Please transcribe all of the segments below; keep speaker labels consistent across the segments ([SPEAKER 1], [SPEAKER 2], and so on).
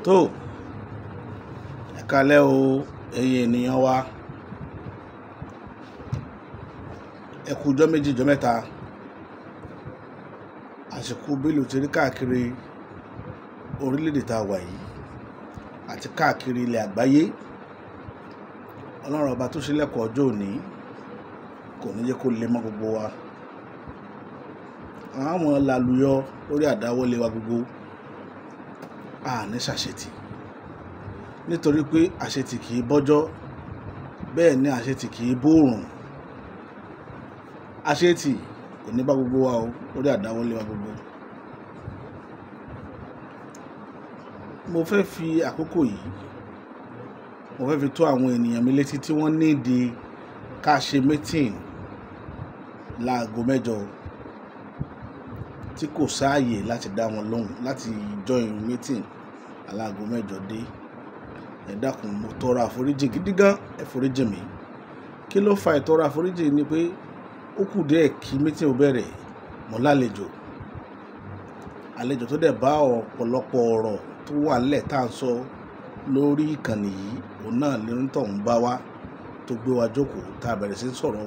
[SPEAKER 1] Tó, ẹ káalẹ́ o, ẹ̀yin ènìyàn wa. Ẹ kú ọjọ́ méjì, ọjọ́ mẹ́ta. Àsìkò bílù ti rí káàkiri orílẹ̀-èdè tá a wà yìí àti káàkiri ilẹ̀ àgbáyé. Ọlọ́run ọba tó ṣílẹ̀kùn ọjọ́ òní kò ní jẹ́ kó lè mọ́ gbogbo wa. Àwọn làlùyọ lórí àdáwọ́lé wa gbogbo. A ní ṣàṣetì. Nítorí pé àṣetì kì í bọ́jọ́, bẹ́ẹ̀ ni àṣetì kì í bóòrùn. Àṣetì kò ní bá gbogbo wa o lórí àdáwọ́lé wa gbogbo. Mo fẹ́ fi àkókò yìí, mo fẹ́ fi tó àwọn ènìyàn mi létí tí wọ́n need ká ṣe meeting láago mẹ́jọ tí kò sáàyè láti dá wọn lóhùn láti join meeting aláago mẹ́jọ dé. Ẹ dákun, mo tọrọ àforíjì gidi gan, ẹ foríjì mi. Kí ló fa ìtọrọ àforíjì ni pé ó kù díẹ̀ kí meeting ó bẹ̀rẹ̀, mo lálejò. Àlejò tó dẹ̀ bá ọ̀pọ̀lọpọ̀ ọ̀rọ̀ tó wà nílẹ̀ tá ń sọ lórí ìkànnì yìí, òun náà ló ń tọ̀ ń bá wa tó gbé wa jókòó tá bẹ̀rẹ̀ sí ń sọ̀rọ̀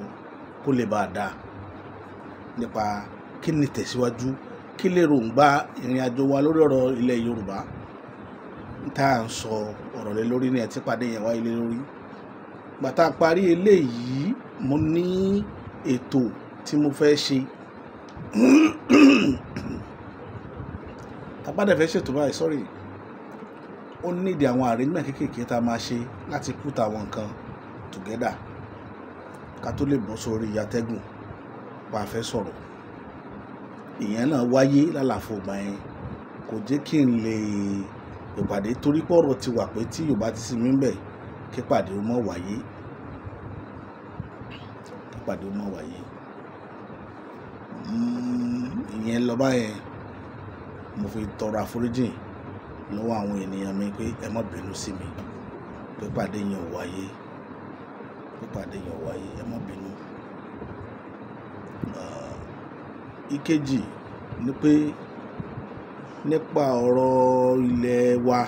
[SPEAKER 1] kó lè bá a dá nípa kí ni tẹ̀síwájú, kí lè ròǹgbà ìrìnàjò wa lórí ọ̀rọ̀ ilẹ̀ Yorùbá tá à ń sọ ọ̀rọ̀ lé lórí ní ẹtí pàdé yẹn wáyé lé lórí. Ìgbà tá a parí eléyìí, mo ní ètò tí mo fẹ́ ṣe. Tá bá dẹ̀ fẹ́ ṣètò báyìí, sorry, ó need àwọn arrangement kéékèèké tá a máa ṣe láti put àwọn nǹkan together ká tó lè bọ́ sórí atẹ́gùn pa fẹ́ sọ̀rọ̀. Ìyẹn náà wáyé lálàfo ìgbà yẹn. Kò jẹ́ kí n lè ìpàdé torí pé ọ̀rọ̀ ti wà pé tí Yorùbá ti sinmi ń bẹ̀ kí ìpàdé ó má wáyé. Kí ìpàdé ó má wáyé. Ìyẹn lọ báyẹn. Mo fi tọrọ àforíjì lọ́wọ́ àwọn ènìyàn mi pé ẹ má bínú sí mi pé ìpàdé yẹn ò wáyé. Pé ìpàdé yẹn ò wáyé, ẹ má bínú. Ìkejì ni pé nípa ọ̀rọ̀ ilẹ̀ wa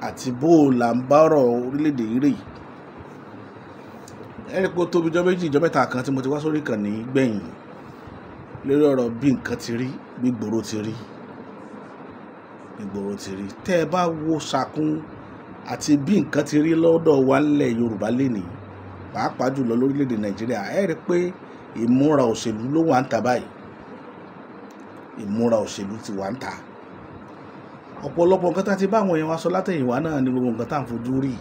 [SPEAKER 1] àti bó là ń bá ọ̀rọ̀ orílẹ̀-èdè yìí rè. Ẹ rí pé ó tóbi ọjọ́ méjì, ọjọ́ mẹ́ta kan tí mo ti wá sórí ìkànnì gbẹ̀yìn lórí ọ̀rọ̀ bí nǹkan ti rí, bí ìgboro ti rí, bí ìgboro ti rí. Tẹ́ ẹ bá wo sàkún àti bí nǹkan ti rí lọ́dọ̀ wa nílẹ̀ Yorùbá lénìí, pàápàá jùlọ lórílẹ̀-èdè Nàìjíríà, ẹ rí pé ìmúra òṣèlú ló wà ń ta báyìí. Ìmúra òṣèlú ti wà ń ta. Ọ̀pọ̀lọpọ̀ nǹkan tí a ti bá àwọn èèyàn wa sọ látẹ̀yìnwá náà ni gbogbo nǹkan tá à ń fojú rí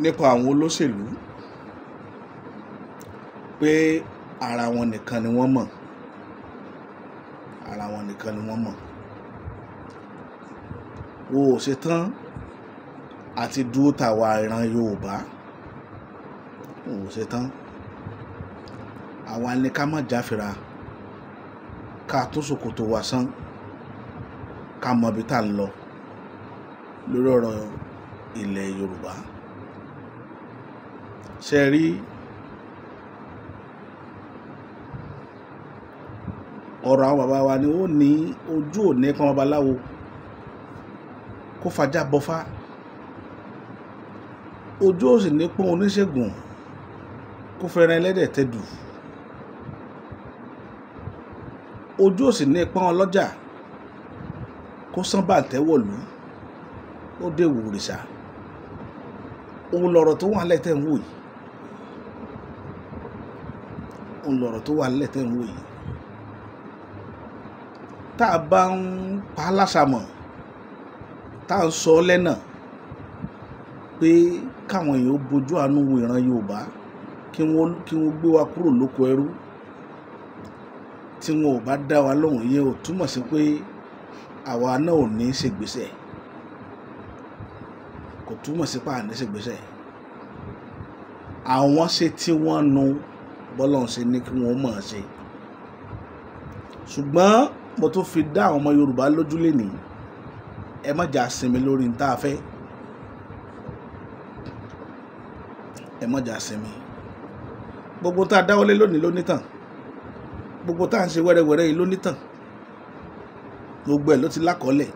[SPEAKER 1] nípa àwọn olóṣèlú pé ara wọn nìkan ni wọ́n mọ̀. Ara wọn nìkan ni wọ́n mọ̀. Wo ò ṣe tán àti dúró tà wá ìran Yorùbá. Wo ò ṣe tán. Àwa ni ká má jáfira, ká tún ṣòkòtò wa sán, ká mọ ibi tá ń lọ lórí ọ̀rọ̀ ilẹ̀ Yorùbá. Ṣé rí ọ̀rọ̀ àwọn bàbá wa ni ó ní ojú ò ní pọ́n babaláwo kó fajá bọ́fá. Ojú ò sì ní pọ́n oníṣègùn kó fẹ́ràn ẹlẹ́dẹ̀ tẹ́dù. Ojú ò sì ní pọ́n ọlọ́jà kó sán bàǹtẹ́ wọ̀lú, ó dé wòrìṣà. Òun lọ̀rọ̀ tó wà nílẹ̀ tẹ́ ń wò yìí. Òun lọ̀rọ̀ tó wà nílẹ̀ tẹ́ ń wò yìí. Tá a bá ń pa á láṣàmọ̀, tá a ń sọ lẹ́nà pé káwọn èèyàn ó bojú àánú wo ìran Yorùbá kí wọ́n gbé wa kúrò lóko ẹrú. Tí wọn ò bá dá wa lóhùn, ìyẹn ò túmọ̀ sí pé àwa náà ò ní ṣègbésẹ̀. Kò túmọ̀ sí pé a ní ṣègbésẹ̀. Àwọn ṣe tí wọ́n nu bọ́lọ́hun ṣe ní kí wọ́n mọ̀ ọ́n ṣe. Ṣùgbọ́n mo tún fi dá àwọn ọmọ Yorùbá lójú lénìí. Ẹ má jà sinmi lórí n tá a fẹ́. Ẹ má jà sinmi. Gbogbo tá a dáwọ́lé lónìí ló nítàn. Gbogbo tá à ń ṣe wẹ́rẹ́wẹ́rẹ́ yìí ló nítàn. Gbogbo ẹ̀ ló ti lákọọ́lẹ̀.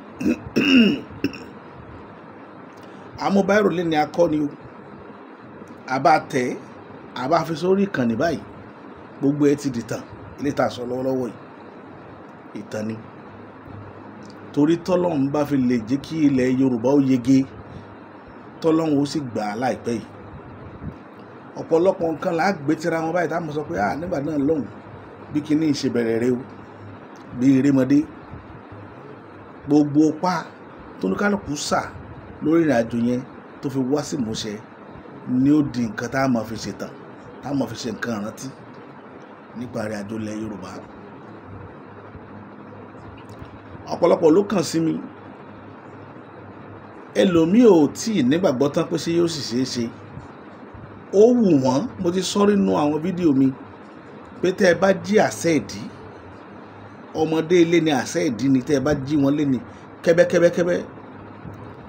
[SPEAKER 1] Àmúbáyọ̀rò lé ní akọni o, àbá tẹ̀, àbá fi sórí ìkànnì báyìí, gbogbo ẹ ti dìtàn. Ilé tá a sọ lọ́wọ́lọ́wọ́ yìí ìtàn ni. Torí tọ́lọ́run bá fi lè jẹ́ kí ilẹ̀ Yorùbá ó yege, tọ́lọ́run ó sì gbà á láìpẹ́ yìí. Ọ̀pọ̀lọpọ̀ nǹkan là á gbé tira wọn báyìí táwọn sọ pé ah, nígbà náà lọ́hùn bí kinní ṣe bẹ̀rẹ̀ rẹ o, bí erémọdé. Gbogbo pa tóníkálùkù sà lórí ìrìn àjò yẹn tó fi wá sí ìmúṣẹ ni ó di nǹkan tá a máa fi ṣètàn, tá a máa fi ṣe nǹkan ìrántí nípa ìrìn àjò ilẹ̀ Yorùbá. Ọ̀pọ̀lọpọ̀ ló kàn sí mi, ẹlòmíì ò tí ì nígbàgbọ́ tán pé ṣé yóò sì ṣeé ṣe. Ó wù wọ́n, mo ti sọ nínú àwọn fídíò mi pé tẹ́ ẹ bá jí àṣẹ ìdí, ọmọdé ilé ni àṣẹ ìdí ni, tẹ́ ẹ bá jí wọn lé ní kẹ́bẹ́kẹ́bẹ́kẹ́bẹ́.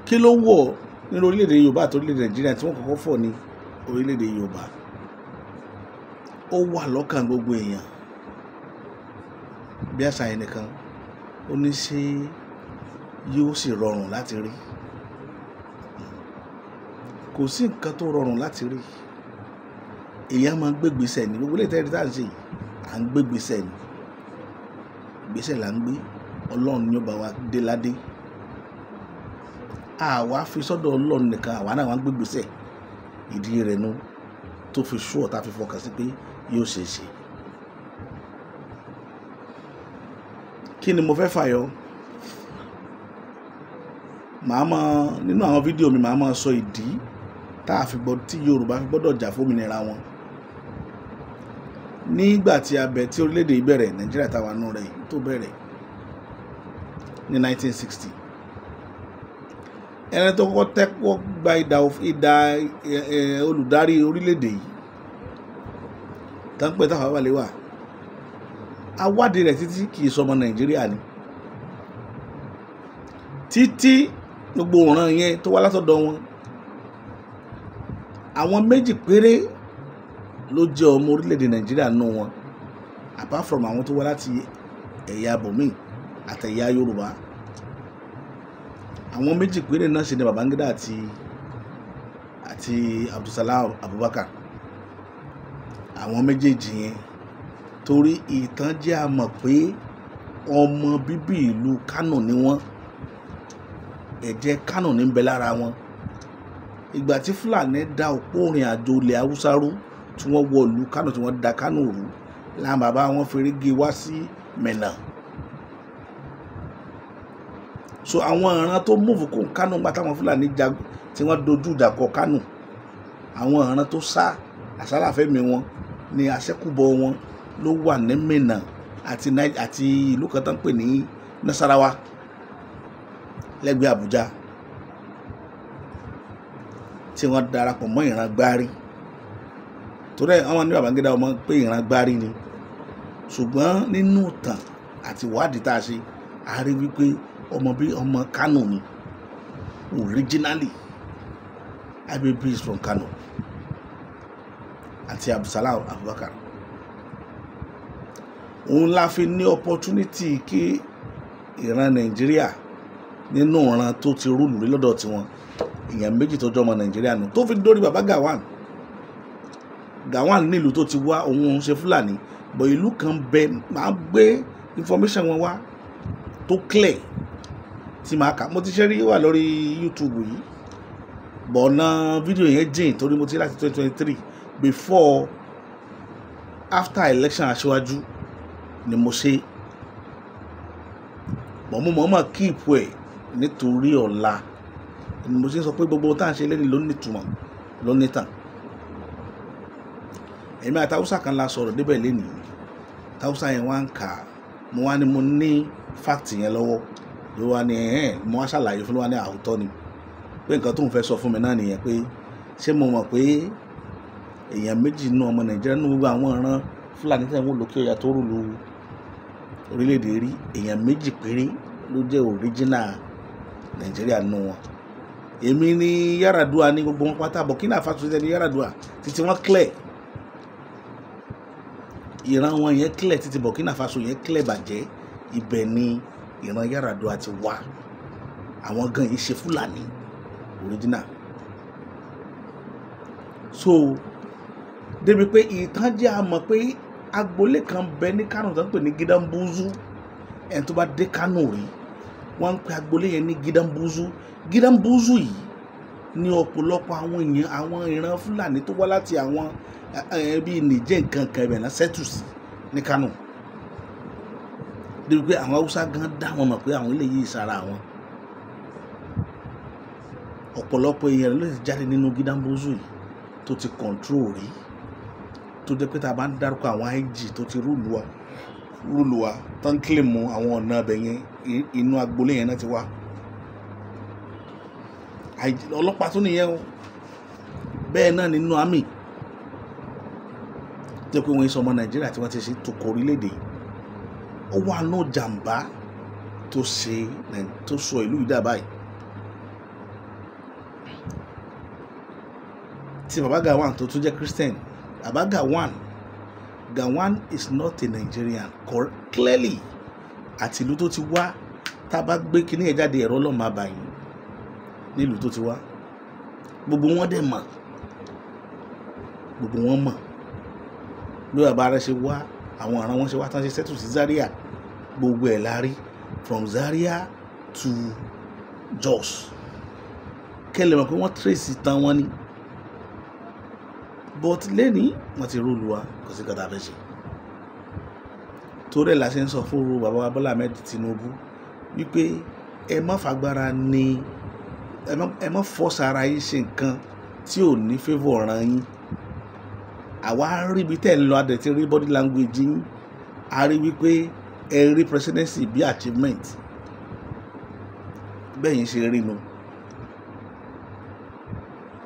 [SPEAKER 1] Kí ló wọ̀ nínú orílẹ̀-èdè Yorùbá àti orílẹ̀-èdè Nàìjíríà tí wọ́n kọ́kọ́ fọ̀ ní orílẹ̀-èdè Yorùbá? Ó wà lọ́kàn gbogbo èèyàn. Bí àṣà yẹn nìkan, ó ní ṣé yóò sì rọrùn láti rí? Kò sí nǹkan tó rọrùn láti rí. Èèyàn máa ń gbégbèsè ní gbogbo ilé ìtẹ́rí tá à ń ṣe yìí, à ń gbégbèsè ní. Ìgbésẹ̀ là ń gbé, Ọlọ́run ni ó bá wa dé ládé. Àwa fi sọ́dọ̀ Ọlọ́run nìkan, àwa náà wá ń gbégbèsè. Ìdí rẹ̀ nu tó fi sú ọ̀tá fi fọkàn sí pé yóò ṣe é ṣe. Kí ni mo fẹ́ fàyọ? Màá mọ̀ nínú àwọn fídíò mi, màá mọ̀ sọ ìdí tá a fi gbọ́ tí Yorùbá fi gbọ́dọ̀ jà fún òmìnira wọn. Nígbà tí a bẹ̀ tí orílẹ̀-èdè yìí bẹ̀rẹ̀, Nàìjíríà táwa nù rẹ̀ tó bẹ̀rẹ̀ ní 1960. Ẹni tó kọ́kọ́ tẹ́wọ́ gba ìdá olùdarí orílẹ̀-èdè yìí tá ń pè Tafawa Balewa, awádìí rẹ̀ títí kì í sọmọ Nàìjíríà ni. Títí gbogbo ọ̀ràn yẹn tó wá látọ̀dọ̀ wọn, àwọn méjì péré ló jẹ́ ọmọ orílẹ̀-èdè Nàìjíríà nù wọn, apart from àwọn tó wá láti ẹ̀yà bòmíì àtẹ̀yà Yorùbá. Àwọn méjì péré náà ṣe ni Babangida àti Abdulsalam Abubakar. Àwọn méjèèjì yẹn, torí ìtàn jẹ́ a mọ̀ pé ọmọ bíbí ìlú Kánò ni wọ́n, ẹ̀jẹ̀ Kánò ní ń bẹ lára wọn. Ìgbà tí Fúlàní da òpó ìrìn àjò ilẹ̀ Haúsá rú, tí wọ́n wọ ìlú Kánò, tí wọ́n da Kánò rú, làwọn bàbá wọn ferege wá sí Mẹ̀nà. So àwọn ìran tó múfù kó Kánò nígbà táwọn Fúlàní jagun tí wọ́n dojú ìjà kọ Kánò, àwọn ìran tó sá àsálà fẹ́mi wọn ní àṣẹ́kùbọ̀ wọn ló wà ní Mẹ̀nà àti ìlú kan tó ń pè ní Nasarawa lẹ́gbẹ̀ẹ́ Àbújá, tí wọ́n darapọ̀ mọ́ ìran Gbárí. Torí ẹ̀ wọ́n ní Babangida ọmọ pé ìran Gbárí ni, ṣùgbọ́n nínú ìtàn àti ìwádìí tá a ṣe, a rí wípé ọmọ bí ọmọ Kánò ni originally. IBB is from Kano àti Abdulsalam Abubakar. Òun la fi ní opportunity kí ìran Nàìjíríà nínú ìran tó ti rúlù rí lọ́dọ̀ tiwọn, èèyàn méjì tó jọmọ Nàìjíríà nù tó fi dórí bàbá Gawon. Gawon nílùú tó ti wá, òun ń ṣe Fúlàní, bọ̀ ìlú kan bẹ, máa gbé information wọn wá tó clear tí màá kà. Mo ti ṣe rí wà lórí YouTube yìí, bọ̀ ọ̀nà fídíò yẹn jìn torí mo ti láti 2023 before after election aṣíwájú ni mo ṣe. Bọ̀ mo mọ̀ọ́mọ̀ keep ẹ̀ nítorí ọ̀la ni mo ṣe sọ pé gbogbo ohun tá à ń ṣe lẹ́nu ló ní ìtumọ̀, ló ní tàn. Èmi àti Haúsá kan la sọ̀rọ̀ débẹ̀ lénìí. Haúsá yẹn wá ń kà á, mo wá ní mo ní fact yẹn lọ́wọ́. Ló wá ní ẹ̀hẹ́n, mo wá ṣàlàyé fún ló wá ní àwòtọ́ ni pé nǹkan tó ń fẹ́ sọ fún mi náà nìyẹn, pé ṣé mo mọ̀ pé èèyàn méjì nínú ọmọ Nàìjíríà nínú gbogbo àwọn ìran Fúlàní tí wọ́n lókè ọya tó rúlu orílẹ̀-èdè rí, èèyàn méjì péré ló jẹ́ original Nàìjíríà nínú wọn. Èmi ní Yar'Adua ní gbogbo wọn pátá, Burkina Faso ní Yar'Adua títí wọ́n clear. Ìran wọn yẹn clear títí Burkina Faso yẹn clear bàjẹ́, ibẹ̀ ni ìran Yar'Adua ti wá. Àwọn gan yìí ṣe Fúlàní original. So débi pé ìtàn jẹ́ a mọ̀ pé agboolé kan bẹ ní Kánò tó ń pè ní Gidan Buzu. Ẹni tó bá dé Kánò rí, wọ́n ń pe agboolé yẹn ní Gidan Buzu. Gidan Buzu yìí ní ọ̀pọ̀lọpọ̀ àwọn èèyàn, àwọn ìran Fúlàní tó wá láti àwọn bíi Nìjẹ́ nǹkan kan ibẹ̀ náà sẹ́tù sí ní Kánò. Débi pé àwọn Haúsá gan dá wọn mọ̀ pé àwọn eléyìí sára àwọn. Ọ̀pọ̀lọpọ̀ èèyàn ló ti jáde nínú Gidan Buzu yìí tó ti control rí, tó jẹ́ pé tá a bá ń dárúkọ àwọn IG tó ti rúlu wa tó ń kílèmù àwọn ọ̀nà ibẹ̀ yẹn, inú agboolé yẹn náà ti wá. Ọlọ́pàá tún nìyẹn o. Bẹ́ẹ̀ náà nínú àmì jẹ́ pé wọ́n ń sọ ọmọ Nàìjíríà tí wọ́n ti ṣe tòkò orílẹ̀-èdè. Ó wà nù jàǹbá tó ṣe tó sọ ìlú yìí dà báyìí. Tí Baba Gowon tó tún jẹ́ Christian, Baba Gowon, Gowon is not a Nigerian clearly. Àti ìlú tó ti wá, tá a bá gbé kíní ẹ̀ jáde, ẹ̀rọ ọlọ́run máa bà yín nílùú tó ti wá. Gbogbo wọn dẹ̀ mọ̀, gbogbo wọn mọ̀ bí bàbá rẹ̀ ṣe wá, àwọn àrùn wọn ṣe wá tán ṣe settle sí Zaria. Gbogbo ẹ̀ la rí from Zaria to Jos. Kẹ́lẹ̀ mọ̀ pé wọ́n trace tán wọn ni, but lẹ́ni wọ́n ti rúlu wa, kò sí nǹkan tá a fẹ́ ṣe. Torí ẹ̀ la ṣe ń sọ fún bàbá wa Bọ́lá Ahmed Tinubu wípé ẹ má fagbára ní, ẹ má force ara yín ṣe nǹkan tí ò ní favour ọ̀ràn yín. Àwa rí ibi tẹ́ ẹ̀ ń lọ, a dẹ̀ ti rí body language yín, a rí wípé ẹ rí presidency bí achievement. Bẹ́ẹ̀ yín ṣe rí nu,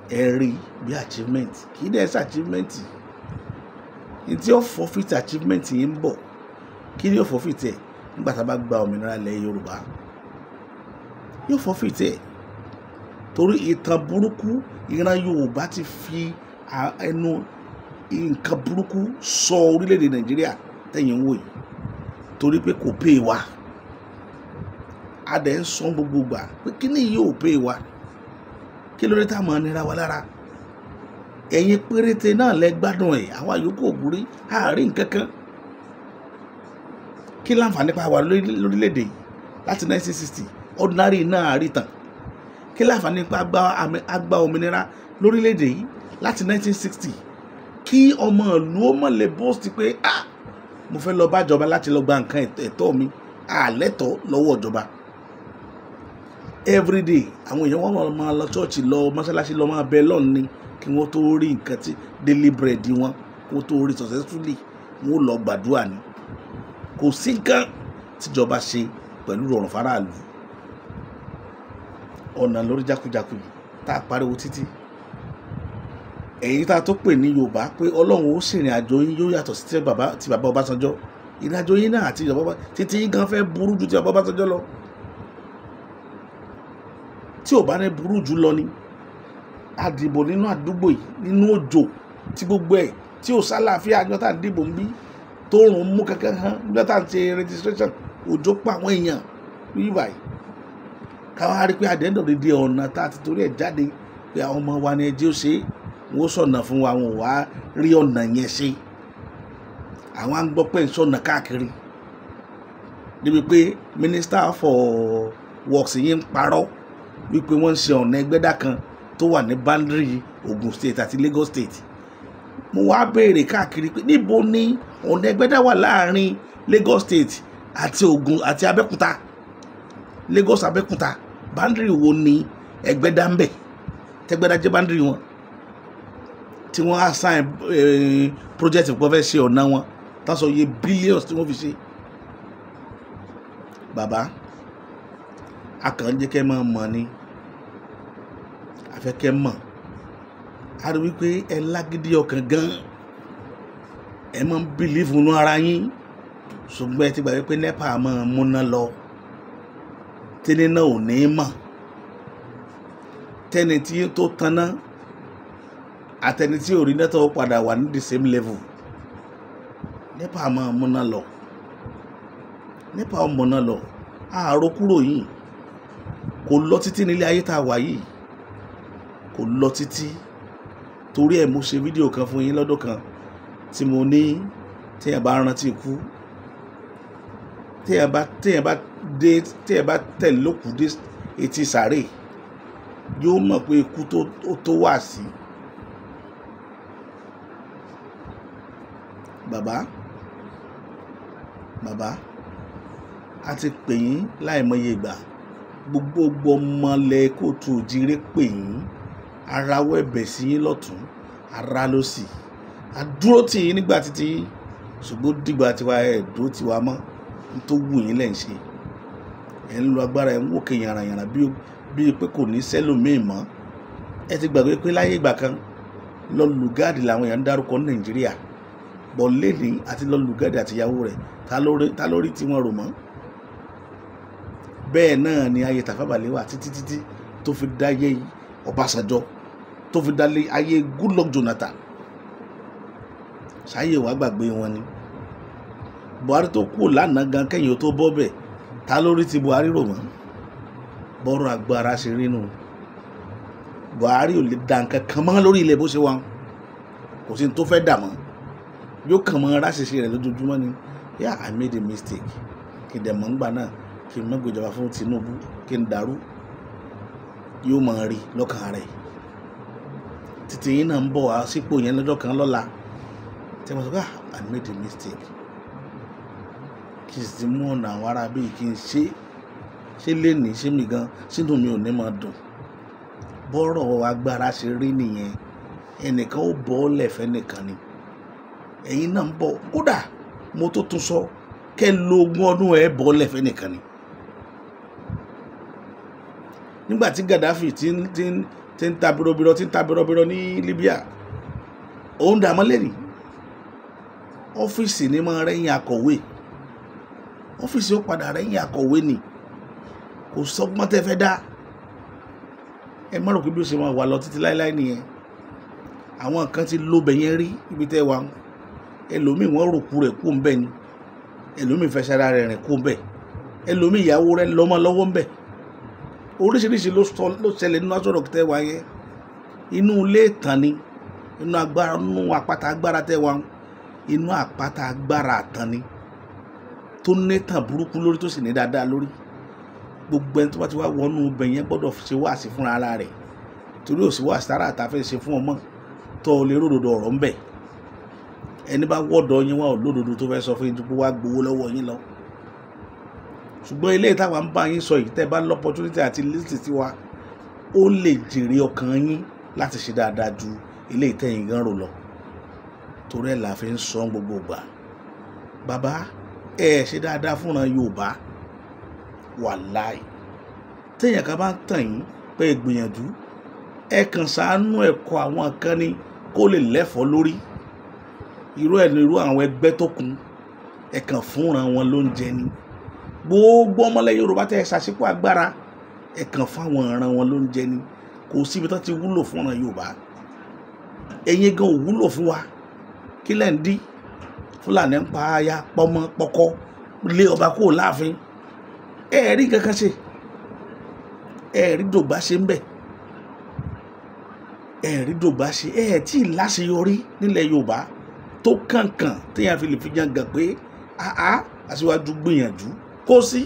[SPEAKER 1] ẹ rí bí achievement, kì í dẹ̀ ṣe achievement. Ní tí ó forfeit achievement yín ń bọ̀, kí ni yóò forfeit ẹ̀ nígbà tá a bá gba òmìnira ilẹ̀ Yorùbá? Yóò forfeit ẹ̀ torí ìtàn burúkú ìran Yorùbá ti fi ẹnu nǹkan burúkú sọ orílẹ̀-èdè Nàìjíríà tẹ̀yìn ń wò yìí, torí pé kò pè wá. A dẹ̀ ń sọ gbogbo gbà pé kí ni yóò pè wá, kí ló dé tá a máa nira wa lára? Ẹ̀yin péréte náà lẹ gbádùn ẹ̀, àwa yòókù ò borí àárín nǹkan kan. Kí láǹfààní pa wà lórílẹ̀-èdè yìí láti 1960 ordinary náà àrítàn? Kí láǹfààní pa àgbà òmìnira lórílẹ̀-èdè yìí láti 1960? Kí ọmọ ìlú ó mọ̀ lè boast pé ah, mo fẹ́ lọ bá ìjọba láti lọ gba nǹkan ẹ̀tọ́ mi, àlẹ́tọ̀ lọ́wọ́ ìjọba. Everyday àwọn èèyàn wọn máa lọ church, lọ mọ́ṣáláṣí, lọ máa bẹ lọ́run ni kí wọ́n tó rí nǹkan tí daily bread wọn, kí wọ́n tó rí successfully, wọ́n lọ gbàdúrà ni. Kò sí nǹkan tíjọba ṣe pẹ̀lú ìrọ̀rùn fáráàlú. Ọ̀nà lórí jákujàku yìí tá a pariwo títí, èyí tá a tó pè ní Yorùbá pé Ọlọ́run ó ṣèrìn àjò yín yóò yàtọ̀ sí ti bàbá Ọbásanjọ́. Ìrìn àjò yín náà àti ìjọba títí yín gan fẹ́ burú ju ti bàbá Ọbásanjọ́ lọ. Tí ò bá ní burú jù lọ ni àdìbò nínú àdúgbò yìí nínú òjò tí gbogbo ẹ̀ tí ò sálàáfíà, àjọ tá à ń dìbò ń bí tó rùn mú kankan hàn nígbà tá à ń ṣe registration, òjò pa àwọn èèyàn ní báyìí. Káwá rí pé at the end of the day ọ̀nà tá a ti torí ẹ̀ jáde pé àwọn ọmọ wa ni ẹjẹ́ ó ṣe é, wọ́n sọ̀nà fún wa, wọn ò wá rí ọ̀nà yẹn ṣe. Àwọn á ń gbọ́ pé ń sọ̀nà káàkiri débi pé minister for works yìí ń parọ́ wípé wọ́n ń ṣe ọ̀nà Ẹgbẹ́dá kan tó wà ní boundary Ogun State àti Lagos State. Mo wá béèrè káàkiri pé níbo ni ọ̀nà Ẹgbẹ́dá wà láàrin Lagos State àti Ogun àti Abẹ́òkúta? Lagos Abẹ́òkúta boundary wo ni Ẹgbẹ́dá ń bẹ̀ tẹ́gbẹ́dá jẹ́ boundary wọn tí wọ́n assign project pé wọ́n fẹ́ ṣe ọ̀nà wọn, tá sọ iye billions tí wọ́n fi ṣe. Bàbá, a kàn ń jẹ́ kẹ́ máa mọ̀ ni, a fẹ́ kẹ́ mọ̀. A rí wípé ẹ lágídí ọkàn gan, ẹ máa ń believe nínú ara yín, ṣùgbọ́n ẹ ti gbàgbé pé NEPA máa múná lọ, tẹ́ni náà ò ní mọ̀, tẹ́ni tí tó taná àtẹni tí ò rí nẹ́tọ̀ padà wà ní the same level. NEPA máa múná lọ, NEPA ó múná lọ, àárò kúrò yìí kò lọ títí nílé ayé tá a wà yìí, kò lọ títí. Torí ẹ̀ mo ṣe fídíò kan fún yín lọ́dún kan tí mo ní téèyàn bá rántí ikú, téèyàn bá dé, téèyàn bá tẹ̀lé lókùú dé etí sàárè, yóò mọ̀ pé ikú tó wà sí. Bàbá, bàbá, a ti pè yín láìmọye ìgbà, gbogbo ọmọlẹ̀ kóòtù òjìrè pè yín, arawọ́ ẹ̀bẹ̀ sí yín lọ́tún, ara ló sì, a dúró tì yín nígbà títí yín, ṣùgbọ́n dìgbà tiwa ẹ̀ dúró tiwa mọ́, n tó wù yín lẹ̀ ń ṣe. Ẹ̀ ń lo agbára, ẹ̀ ń wòkè yànràyànrà bíi pé kò ní sẹ́lòmíì mọ́. Ẹ ti gbàgbé pé láyé ìgbà kan Lord Lugard làwọn èèyàn ń dárúkọ ní Nàìjíríà, bọ̀ lẹ́ni àti Lord Lugard àti ìyàwó rẹ̀ ta lórí tí wọ́n rò mọ́. Bẹ́ẹ̀ náà ni ayé Tafawa Balewa títí títí tó fi dáyé Ọbásanjọ́, tó fi dálé ayé Goodluck Jonathan. Ṣáyé wàá gbàgbé wọn ni. Buhari tó kú lánàá gan kẹ́yìn tó bọ́ bẹ̀, ta lórí ti Buhari rò mọ́? Bọ́rọ̀ agbára ṣe rí nù. Buhari ò lè da nǹkan kan mọ́ lórí ilẹ̀ bó ṣe wà, kò sí ní tó fẹ́ dà mọ́, yóò kàn mọ́ ráṣìṣe rẹ̀ lójoojúmọ́ ni. Yeah, I made a mistake. Kí n dẹ̀ mọ́ ńgbà náà, kí n má gbéjọba fún Tinubu, kí n dàrú, yóò máa rí lọ́kàn rẹ̀. Títí yín náà ń bọ̀ wá sípò yẹn lọ́jọ́ kan lọ́la, tí wọ́n sọ pé I made a mistake. Kí n sì mú ọ̀nà àwọn ará bíi kí n ṣe, ṣé lénìí, ṣé mi gan, sínú mi ò ní máa dùn. Bọ́rọ̀ agbára ṣe rí nìyẹn. Ẹnìkan ó bọ́ lẹ̀fẹ́ nìkan ni. Ẹ̀yin náà ń bọ̀, kódà mo tó tún sọ, kẹ́ lo ogún ọdún ẹ̀ bọ́ lẹ̀fẹ́ nìkan ni. Nígbà tí Gaddafi ti ń ta bírọ̀bírọ̀, ti ń ta bírọ̀bírọ̀ ní Libya, òun dààmú lẹ́nìí. Ọ́fíìsì ni máa rẹ́yìn akọ̀wé. Ọ́fíìsì ó padà rẹ́yìn akọ̀wé ni. Kò sọ́gbọ́n tẹ́ fẹ́ dá. Ẹ má rò pé bí ó ṣe máa wà lọ títí láéláé nìyẹn. Àwọn kan ti lóbẹ̀ yẹn rí ibi tẹ́ wà. Ẹlòmíì wọ́n rò kú rẹ̀ kú ń bẹ̀ ni. Ẹlòmíì fẹsẹ̀ ara rẹ̀ rìn kú ń bẹ̀. Ẹlòmíì ìyàwó rẹ̀ lọ́mọ lọ́wọ́ ń bẹ̀. Oríṣiríṣi ló ṣẹlẹ̀ nínú aṣọ tẹ́ wà yẹn. Inú ilé ìtàn ni, inú agbára, inú àpáta agbára tẹ́ wà, inú àpáta agbára àtàn ni, tó nítàn burúkú lórí tó sì ní dáadáa lórí. Gbogbo ẹni tó bá ti wá wọnú ibẹ̀ yẹn gbọ́dọ̀ ṣe wáàsí fúnra ara rẹ̀, torí ò sí wáàsí tára àtà fẹ́ ṣe fún ọmọ tó lè ródòdó ọ̀rọ̀ ńbẹ̀. Ẹni bá wọ́dọ̀ yín wá ò lódodo tó fẹ́ sọ fún yín tó wá gbowó lọ́wọ́ yín lọ. Ṣùgbọ́n ilé ìtawà ń bá yín sọ yìí, tẹ́ bá lọ́pọ̀tunítì àti lísì sí wa, ó lè jèrè ọkàn yín láti ṣe dáadáa ju ilé ìtẹ̀yìn gan rò lọ. Torí ẹ̀ la fi ń sọ gbogbo ìgbà. Bàbá, ẹ ṣe dáadáa fúnra Yorùbá. Wàláì. Téèyàn kan bá ń tàn yín pé ẹ gbìyànjú, ẹ kàn ṣàánú ẹ̀kọ́ àwọn kan ní kó lè lẹ́fọ̀ọ́ lórí. Irú ẹ̀ ní irú àwọn ẹgbẹ́ tó kún, ẹ kàn fúnra wọn lóúnjẹ ni. Gbogbo ọmọlẹ̀ Yorùbá tẹ́ ẹ ṣàṣepọ̀ agbára, ẹ kàn fáwọn ìran wọn lóúnjẹ ni. Kò síbi tán ti wúlò fúnra Yorùbá. Ẹ̀yin gan ò wúlò fún wa. Kí lẹ̀ ń dí? Fúlàní ń pa aya, pọmọ, pọkọ, lé ọba kúrò láàfin. Ẹ rí nǹkan kan ṣe. Ẹ rí dògbà ṣe ń bẹ̀. Ẹ rí dògbà ṣe. Ẹ tí ì láṣeyọrí nílẹ̀ Yorùbá tó kànkàn téèyàn fi lè fi yangàn pé àá aṣíwájú gbìyànjú kó sí.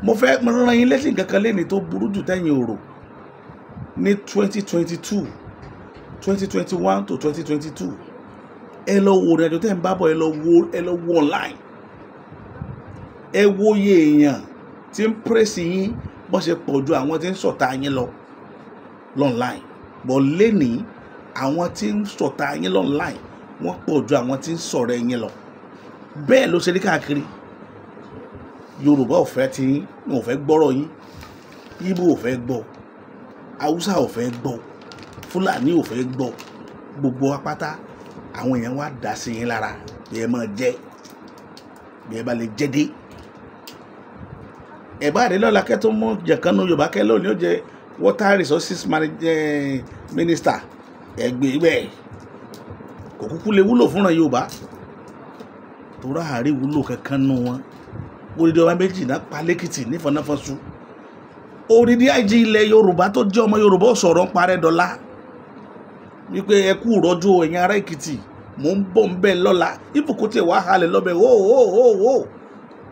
[SPEAKER 1] Mo fẹ́ rán yín létí nǹkan kan lénìí tó burú jù tẹ́yìn òrò ní 2022, 2021 to 2022. Ẹ lọ wo ìrìnàjò tẹ́ ń bá bọ̀, ẹ lọ wo online. Ẹ wo iye èèyàn tí ń pírèsì yín bó ṣe pọ̀ ju àwọn tí ń sọ̀tà yín lọ online. Bọ̀ lénìí àwọn tí ń sọ̀tà yín online wọ́n pọ̀ ju àwọn tí ń sọ̀rọ̀ yín lọ. Bẹ́ẹ̀ ló ṣe rí káàkiri. Yorùbá ò fẹ́ tí yín, wọn ò fẹ́ gbọ́rọ̀ yín. Íbò ò fẹ́ gbọ́, Haúsá ò fẹ́ gbọ́, Fúlàní ò fẹ́ gbọ́. Gbogbo apáta àwọn èèyàn wá dá sí yín lára bí ẹ máa jẹ, bí ẹ bá lè jẹ dé. Ẹ bá rí lọ́la kẹ́ tó mú jẹ̀kánu Yorùbá kẹ́ lónìí ó jẹ water resources minister, ẹ gbé bẹ́ẹ̀. Kò kúkú lè wúlò fúnra Yorùbá, torí àárí wúlò kankan nù wọn. Odidi ọba méjì náà pa lẹ́kìtì nífọ̀nàfọ̀sù. Odidi IG ilẹ̀ Yorùbá tó jẹ́ ọmọ Yorùbá ò sọ̀rọ̀ ń parẹ́ dọ́là wípé ẹ kú rọ́jò ẹ̀yin ará Èkìtì, mò ń bọ̀ ń bẹ̀ lọ́la. Ibùkún tiẹ̀ wá halẹ̀ lọ́bẹ̀ wó wó wó wó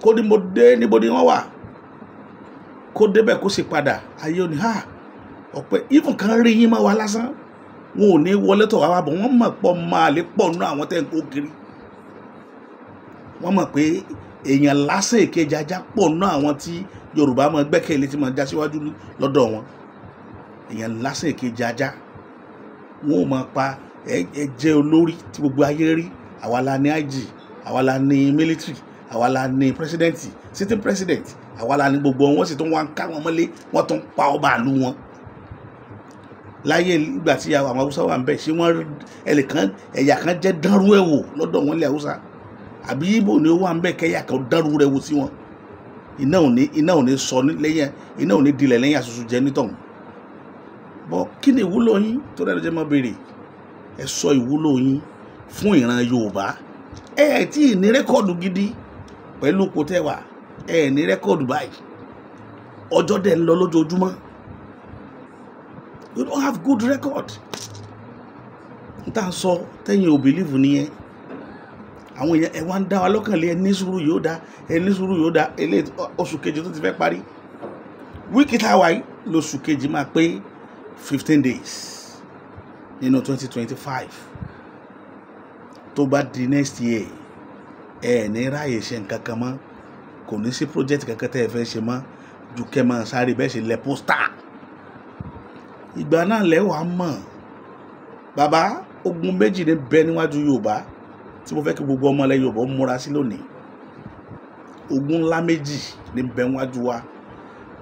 [SPEAKER 1] kó ní mo dé níbo ni wọ́n wà, kó débẹ̀ kó sì padà. Ayé òní ha ọ̀pẹ ibùn kan rí yín mọ́ wa lásán, wọn ò ní wọlé tọ̀ wá wá bọ̀. Wọ́n mọ̀ pọ̀ máa lè pọ̀ nínú àwọn tẹ́ ń kó kiri. Wọ́n mọ̀ pé èèyàn lásán èkejì ajá pọ̀ nínú àwọn tí Yorùbá máa gbẹ́kẹ̀lé tí máa já síwájú lọ́dọ̀ wọn. Èèyàn lásán èkejì ajá wọn ò máa pa. Ẹ jẹ́ olórí tí gbogbo ayé rí. Àwa la ní IG, àwa la ní military, àwa la ní president, sitting president, àwa la ní gbogbo wọn. Sì tún wá ń ká wọn mọ́lé, wọ́n tún pa ọba àlú wọn. Láyé ìgbà tí àwọn Haúsá wà ń bẹ̀, ṣé wọ́n ẹnìkan ẹ̀yà kan jẹ́ dánrú ẹ̀ wò lọ́dọ̀ wọn ilẹ̀ Haúsá? Àbí Ìgbò ni ó wà ń bẹ̀ kẹ́yà kan dánrú rẹ̀ wò sí wọn? Iná ò ní sọ lẹ́yìn, iná ò ní dilẹ̀ lẹ́yìn àṣoṣo jẹ́ nítọ̀hún. Bọ́ kí ni ìwúlò yín tó dẹ́nu jẹ́ mọ́ béèrè? Ẹ sọ ìwúlò yín fún ìran Yorùbá. Ẹ ẹ tí ì ní rẹ́kọ̀dù gidi pẹ̀lú kò tẹ́ wà, ẹ ẹ ní rẹ́kọ̀dù báyìí. Ọjọ́ dẹ̀ ń lọ lójoojúmọ́. You don't have good record. N tá a sọ tẹ́yìn ò believe nìyẹn. Àwọn èèyàn ẹ wá ń dá wa lọ́kàn lé, ẹ ní sùúrù yóò dá, ẹ ní sùúrù yóò dá. Eléyìí oṣù kejì tó ti fẹ́ parí, wíìkì tá a wà yìí lóṣù kejì máa pé 15 days nínú 2025. Tó bá di next year, ẹ ní ráàyè ṣe nǹkan kan mọ́, kò ní sí project kankan tẹ́ ẹ fẹ́ ṣe mọ́ ju kẹ́ máa sáré bẹ́ẹ̀ ṣe lẹ pósítà. Ìgbà náà lẹ́wàá mọ̀ bàbá, ogun méjì ní bẹ níwájú Yorùbá tí mo fẹ́ kí gbogbo ọmọ ilẹ̀ Yorùbá múra sí lónìí. Ogun ńlá méjì ní bẹ níwájú wa,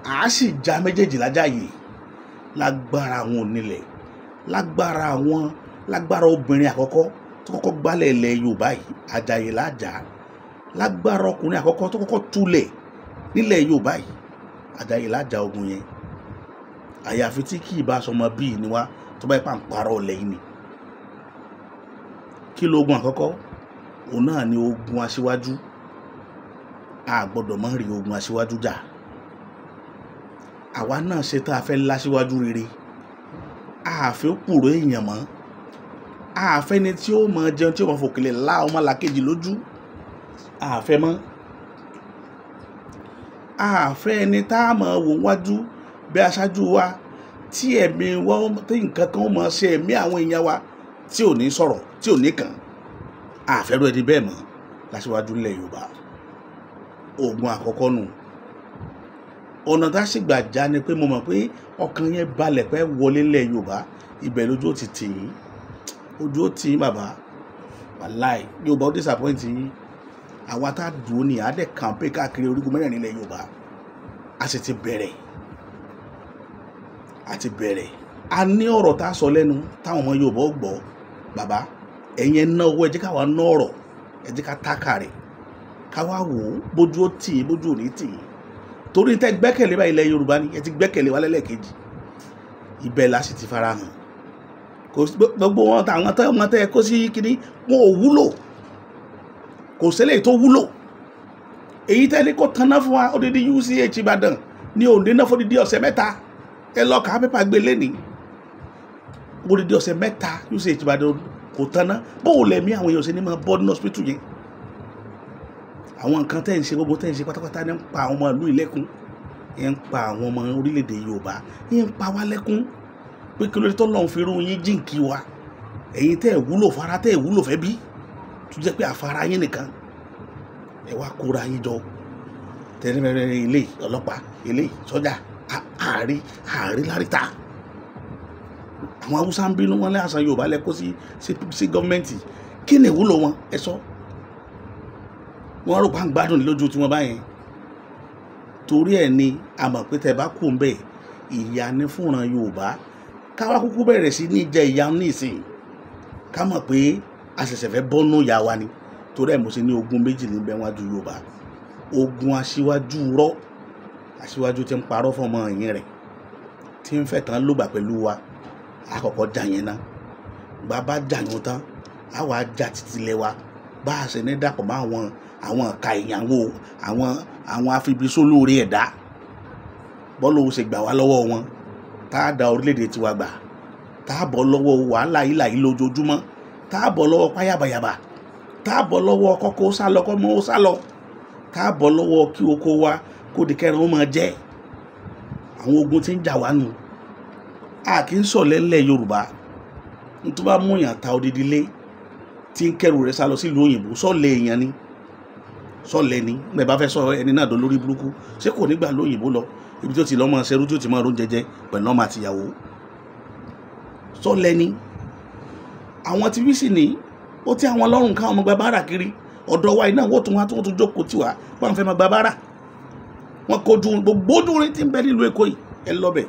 [SPEAKER 1] à á sì já méjèèjì lájàyè lágbára àwọn onílẹ̀, lágbára àwọn, lágbára obìnrin àkọ́kọ́ tó kọ́kọ́ gbálẹ̀ ilẹ̀ Yorùbá yìí, Àjàyè lájà, lágbára ọkùnrin àkọ́kọ́ tó kọ́kọ́ túlẹ̀ nílẹ̀ Yorùbá yìí, Àjàyè lájà ogun yẹn. Àyàfi tí kì í bá sọmọ bíi ni wá tó bá yẹ pa ń parọ́ ọ̀lẹ́ yìí ni. Kí lóògùn àkọ́kọ́? Òun náà ni ogun aṣíwájú. A gbọ́dọ̀ má rí ogun aṣíwájú jà. Àwa náà ṣe tá a fẹ́ láṣíwájú rere. A fẹ́ kúrò èèyàn mọ́. A fẹ́ ni tí ó mọ jẹun tí ó mọ fòkèlè lá ọmọ làkejì lójú. A fẹ́ mọ́. A fẹ́ ẹni tá a mọ̀ wò wájú bí aṣáájú wa tí ẹ̀mí wa tí nǹkan kan ó mọ̀ ṣe ẹ̀mí àwọn èèyàn wa tí ò ní sọ̀rọ̀, tí ò ní kàn. A fẹ́ rú ẹni bẹ́ẹ̀ mọ́ láṣíwájú ilẹ̀ Yorùbá. Ogun àkọ́kọ́ nù. Ọ̀nà tá a sì gbà já ni pé mo mọ̀ pé ọkàn yẹn balẹ̀ pé wọlé ilẹ̀ Yorùbá, ibẹ̀ lójú ó ti tì yín, ojú ó tì yín bàbá. Wàláì Yorùbá ó disappoint yín. Àwa tá a dùn ní a dẹ̀ campaign káàkiri orígun mẹ́rẹ̀ẹ̀rin ilẹ̀ Yorùbá. A sì ti bẹ̀rẹ̀, a ti bẹ̀rẹ̀. A ní ọ̀rọ̀ tá a sọ lẹ́nu táwọn ọmọ Yorùbá ó gbọ́. Bàbá ẹ̀yin ẹ ná owó, ẹ jẹ́ káwa ná ọ̀rọ̀, ẹ jẹ́ ká tákà rẹ̀, káwa wò ó bójú ó tì í bójú ò ní tì í. Torí tẹ́ gbẹ́kẹ̀lé báyìí ilẹ̀ Yorùbá ni ẹ ti gbẹ́kẹ̀lé wa lẹ́lẹ́kejì, ibẹ̀ la sì ti fara hàn. Kò sí gbogbo wọn táwọn tẹ́ wọn tẹ́ kó sí kínní, wọn ò wúlò, kò ṣẹlẹ̀ tó wúlò. Èyí tẹ́ ní kó tanná fún wa odidi UCH Ìbàdàn ní òní náà fún odidi ọ̀sẹ̀ mẹ́ta. Ẹ lọ kà á pépà gbé lẹ́nìí, odidi ọ̀sẹ̀ mẹ́ta UCH Ìbàdàn kò tanná. Bó o lẹ̀mí àwọn èèyàn ṣe ní máa bọ́ ní hospital yẹn? Àwọn nǹkan tẹ́ ń ṣe, gbogbo tẹ́ ń ṣe pátápátá ní ń pa àwọn ọmọ ìlú ìlẹ́kùn, ń pa àwọn ọmọ orílẹ̀-èdè Yorùbá, ń pa wá lẹ́kún pé kí ló dé tọ́lọ́run fi irú yín jíǹkí wa. Ẹ̀yin tẹ́ ẹ̀ wúlò fara, tẹ́ ẹ̀ wúlò fẹ́ bí, tó jẹ́ pé àfara yín nìkan ẹ wá kóra yín jọ tẹ́lẹ̀mẹ́rẹ́ ilé ọlọ́pàá, ilé sọ́jà, àárí àárí láríta. Àwọn Haúsá ń bínú wọn lé àṣà Yorùbá lẹ kó sí gọ́ọ̀mẹ̀ntì. Kí ni ìwúlò wọn? Ẹ sọ. Wọ́n rò pa ń gbádùn lójú tí wọ́n bá yẹn. Torí ẹ̀ ni a mọ̀ pé tẹ́ bá kú ń bẹ̀, ìyà ni fúnran Yorùbá. Káwá kúkú bẹ̀rẹ̀ sí ní jẹ ìyà ní ìsìn. Ká mọ̀ pé a ṣẹ̀ṣẹ̀ fẹ́ bọ́nú ìyà wa ni. Torí ẹ̀ mo ṣe ní ogun méjì níbẹ̀ wájú Yorùbá. Ogun aṣíwájú rọ́, aṣíwájú tí ń parọ́ fún ọmọ ẹ̀yìn rẹ̀, tí ń fẹ́ tán lògbà pẹ̀lú wa. A kọ́kọ́ jà yẹn ná. Bàbá jà yẹn tán, a wá jà títí lẹ̀ wa. Bá a ṣe ní dàpọ̀ mọ́ àwọn ìka ìyàwó, àwọn afibisólóore ẹ̀dá. Bọ́lá òun ṣe gbà wá lọ́wọ́ wọn, tá a da orílẹ̀-èdè tiwa gbà, tá a bọ́ lọ́wọ́ wàhálà ìlà yìí lójoojúmọ́, tá a bọ́ lọ́wọ́ páyàbàyàbà, tá a bọ́ lọ́wọ́ kọ́kọ́ ó sálọ kọ́mọ ó sálọ, tá a bọ́ lọ́wọ́ kí oko wa kó di kẹrin ó máa jẹ́. Àwọn ogun tí ń jà wá nù. A kì í sọ̀lẹ̀ ńlẹ̀ Yorùbá. N tó bá mú yàn ta odidi lé tí ń kẹrù rẹ̀ sálọ sílùú òyìnbó, sọ̀lẹ̀ èèyàn ni, sọ̀lẹ̀ ni. Nígbà bá fẹ́ sọ ẹni náà dolórí burúkú, ṣé kò ní gbà lóyìnbó lọ ibi tó ti lọ́ mọ́ ṣerú, tó ti mọ́ ọdún jẹjẹ pẹ̀lú ọmọ àtìyàwó? Sọ̀lẹ̀ ni. Àwọn tí wíṣì ní ó tí àwọn lọ́rùn káwọn ọmọ gba báárà kiri. Ọ̀dọ̀ wa iná wọ́n tún wá tó tún jókòó tiwa wọ́n fẹ́ máa gba báárà. Wọ́n kojú gbogbo ojú tí ń bẹ nílùú Èkó yìí, ẹ lọ bẹ̀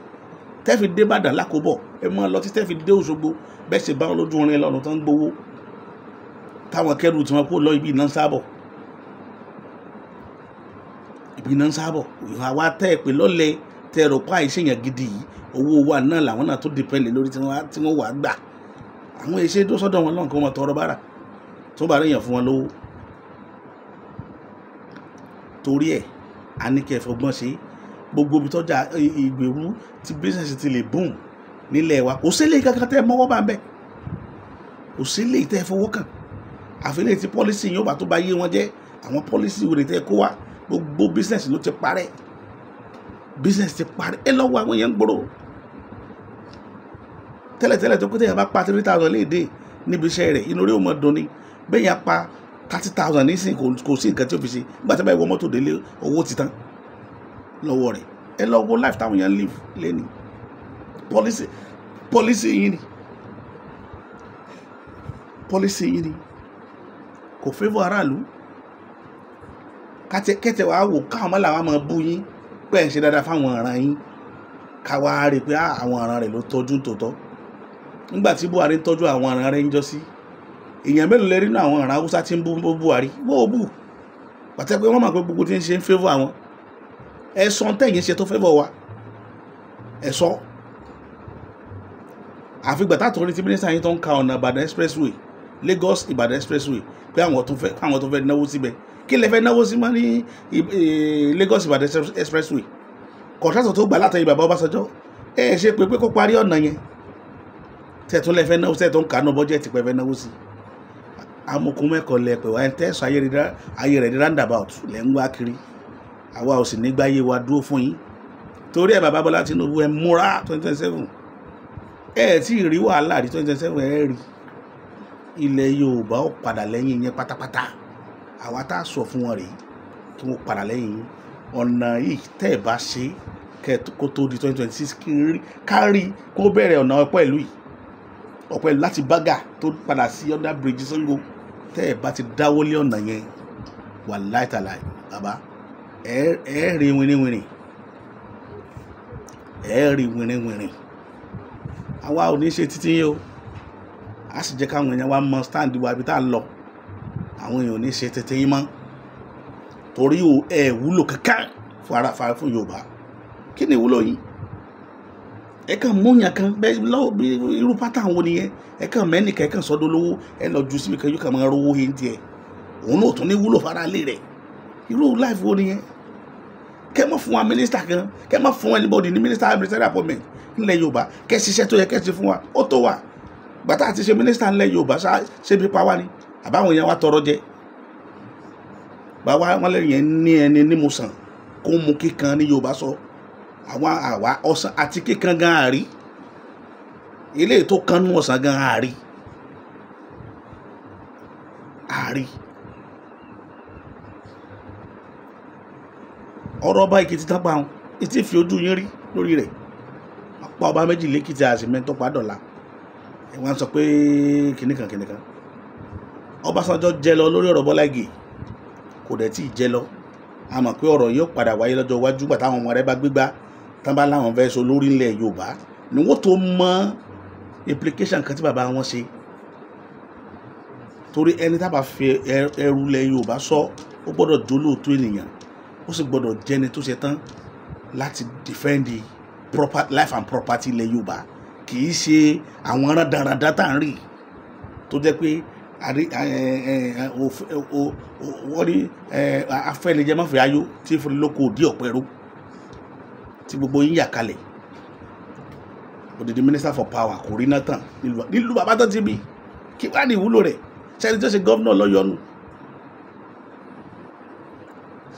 [SPEAKER 1] tẹ́fi dé Ìbàdàn lákòbọ̀, ẹ máa lọ tí tẹ́fi dé Òṣogbo, bẹ́ẹ̀ ṣe bá wọn lójú orin lọ́rùn tó ń gbowó táwọn kẹrù tí wọn kó lọ ibi iná ń sábọ̀, ibi iná ń sábọ̀. Àwa tẹ́ ẹ pé lọ́lẹ̀ tẹ́ ẹ rò pa àìṣèyàn gidi yìí, owó wa náà làwọn náà tó dìpẹ́ǹdì lórí tí wọ́n wà gbà. Àwọn èṣe tó sọ́dọ̀ wọn lọ́nkàn wọn tọrọ bára tó bá ríyàn fún wọn lówó. Torí ẹ̀ a ní kí ẹ fọgbọ́n ṣe gbogbo ibi tọ́jà ìgbèrú tí bísíǹsì ti lè boom nílẹ̀ wa. Kò sílé kankan tẹ́ ẹ mọ́wọ́ bá ń bẹ̀, kò sílé tẹ́ ẹ fọwọ́ kàn, àfi lè tí pọ́lísì yóò bá tó bá yé wọn jẹ́. Àwọn pọ́lísì wèrè tẹ́ ẹ kó wá, gbogbo bísíǹsì ló ti parẹ́, bísíǹsì ti parẹ́. Ẹ lọ́wọ́ àwọn èèyàn ń gbòòrò tẹ́lẹ̀tẹ́lẹ̀ tó kó tẹ́yàn bá pa 3,000 léde níbi iṣẹ́ rẹ̀, inú orí ò mọ̀ dùn ni. Bẹ́ẹ̀ yẹn pa 30,000 nísìn, kò sí nǹkan tí ó fi ṣe. Nígbà tí wọ́n bá wọ mọ́tò délé, owó ti tán lọ́wọ́ rẹ̀. Ẹ lọ wo life táwọn èèyàn live lẹ́ni. Policy yìí ni, policy yìí ni kò favour aráàlú. Kẹ́tẹ̀ wàá wò káwọn mọ́ làwọn máa bú yín pé ẹ̀ ń ṣe dáadáa fáwọn ọ̀ràn yín, káwa rí i pé àwọn ọ̀ràn rẹ̀ ló tọ́jú tòótọ́. Nígbà tí Buhari ń tọ́jú àwọn ọ̀ràn rẹ̀ ń jọ sí, èèyàn mélòó lè rí nínú àwọn ọ̀ràn Haúsá tí ń bú Buhari? Wọ́n ò bú pàtẹ́ pé wọ́n mọ̀ pé gbogbo tí ń ṣe ń favour àwọn. Ẹ̀sán tẹ̀yìn ṣe tó favour wa, ẹ̀sọ́ àfìgbà táàtò rí tí mínísítà yín tó ń ka ọ̀nà Ìbàdàn expressway, Lagos Ìbàdàn expressway, pé àwọn tó fẹ́ náwó síbẹ̀. Kí lẹ fẹ́ náwó sí mọ́ ní Lagos Ìbàdàn expressway? Kọ̀ǹtrátọ̀ tó gbà látàrí bàbá Ọbásanjọ́, ẹ ṣe pé kó parí ọ̀nà yẹn tẹ̀tún lẹ fẹ́ náwó sí, tẹ̀tún kànú bọ́jẹ̀tì pé fẹ́ náwó sí. Amukun mẹ́kọ̀ọ́ lẹ pẹ̀ wá ẹ̀ ń tẹ́sán ayé rẹ̀ ní roundabout lẹ́ ń wá kiri. Àwa ò sì ní gbáyé wa dúró fún yín. Torí ẹ̀ bàbá Bọ́lá Tinubu, ẹ múra 2027. Ẹ tí ì rí wàhálà rí 2027, ẹ rí ilẹ̀ Yorùbá ó padà lẹ́yìn yẹn pátápátá. Àwa tá a sọ fún wọn rèé kí wọ́n padà lẹ́yìn yín. Ọ̀nà yìí tẹ́ ẹ bá ṣe kó tó di 2026, kárí kó bẹ̀rẹ̀ ọ̀nà ọ̀pọ̀ ìlú yìí, ọ̀pọ̀ ìlú láti Bágà tó padà sí under bridge Sango. Tẹ́ ẹ bá ti dáwọ́lé ọ̀nà yẹn, wàláì tàláì bàbá, ẹ rí wìnrìnwìnrìn, ẹ rí wìnrìnwìnrìn. Àwa ò ní ṣe títí yín o, a sì jẹ́ káwọn èèyàn wa mọ stand wa ibi tá a lọ. Àwọn èèyàn ò ní ṣe títí yín mọ́, torí ẹ wúlò kankan fún ara fún Yorùbá. Kí ni ìwúlò yín? Ẹ kàn mú yàn kan bẹ́ẹ̀ lọ́wọ́ bí irú pátá àwọn nìyẹn, ẹ kàn mẹ́nìkan, ẹ kàn sọ́dọ̀ lówó, ẹ lọ ju síbi kan, yóò kàn máa rówó yín tiẹ̀, òun náà tún ní wúlò fara lé rẹ̀. Irú life wo nìyẹn? Kẹ́ mọ̀ fún wa mínísítà kan, kẹ́ mọ̀ fún anybody ní mínísítà ministerial appointment nílẹ̀ Yorùbá, kẹ́ ṣiṣẹ́ tó yẹ kẹ́ ṣe fún wa, ó tó wa. Gbàtà àti ṣe mínísítà nílẹ̀ Yorùbá ṣe bí pa wá ni, àbáwọn èèyàn wa tọrọ jẹ. Bàbá wọn lẹ́yìn yẹn ní ẹni nímùsàn kó mu kíkan ní Yorùbá sọ. Àwọn àwa ọsàn àti kíkan gan àrí, ilé tó kanú ọsàn gan àrí àrí. Ọ̀rọ̀ ọba Èkìtì tán pa wọn, etí fi ojú yín rí lórí rẹ̀. Apá ọba méjì lẹ́kìtì àsìmẹ́ntọ́ padọ̀la, ẹ̀ wọ́n sọ pé kìnìkan kìnìkan. Ọbásanjọ́ jẹ lọ lórí ọ̀rọ̀ Bọ́lá Ìgè, kò dẹ̀ tí ì jẹ lọ. A mọ̀ pé ọ̀rọ̀ yóò padà wáyé lọ́jọ́ iwájú gbà táwọn ọmọ rẹ̀ bá gbégbá tán bá láwọn fẹ́ so lórí ilẹ̀ Yorùbá, ni wọ́n tó mọ implication kan tí bàbá wọn ṣe. Torí ẹni tá bá fi ẹrù ilẹ̀ Yorùbá sọ, ó gbọ́dọ̀ jólóòtú ènìyàn, ó sì gbọ́dọ̀ jẹ́ni tó ṣe tán láti defend the proper life and property ilẹ̀ Yorùbá. Kì í ṣe àwọn rádaràdá tá à ń rí tó jẹ́ pé wọ́n ní afẹ́nijẹ́ mọ́fẹ́ ayó tí fún lóko òdí ọ̀pẹ ró. Tí gbogbo yín yà kalẹ̀, odidi minister for power kò rí náà tán nílùú bàbá tó ti bí. Kí wàá ní ìwúlò rẹ̀? Ṣẹ́ni tó ṣe governor lọ́yọ̀nù?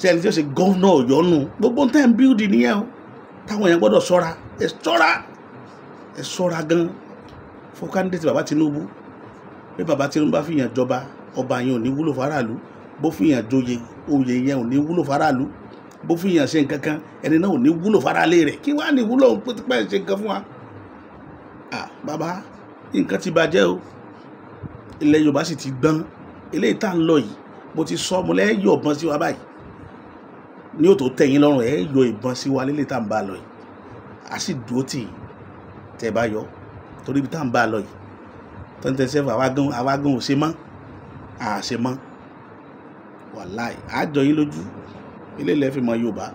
[SPEAKER 1] Ṣẹ́ni tó ṣe governor ọ̀yọ́nù? Gbogbo tẹ́ ń build nìyẹn o, táwọn èèyàn gbọ́dọ̀ ṣọ́ra. Ẹ ṣọ́ra, ẹ ṣọ́ra gan fún candidate bàbá Tinubu. Bí bàbá Tinubu bá fìyàn jọba, ọba yẹn ò ní wúlò faraàlú. Bó fìyàn joyè, oyè yẹn ò ní wúlò faraàlú. Bó fìyàn ṣe nǹkan kan, ẹni náà ò ní wúlò faraalé rẹ̀. Kí wàá ní wúlò pípẹ́ ṣe nǹkan fún wa? Ah, bàbá, nǹkan ti bàjẹ́ o. Ilẹ̀ Yorùbá sì ti gbọ́n. Eléyìí tá à ń lọ yìí, mo ti sọ, mo lẹ́ yọ ìbọn sí wa báyìí ní òtò tẹ̀yìn lọ́rùn. Ẹ̀ yọ ìbọn sí wa lélẹ̀ tá à ń bá a lọ yìí, a sì dúró tì í tẹ̀ bá yọ, torí ibi tá à ń bá a lọ yìí, 2027, àwa gan ò ṣe mọ́, à ṣe mọ́. Wàláì, àjọ yín lójú. Eléyìí lẹ́ fi mọ Yorùbá.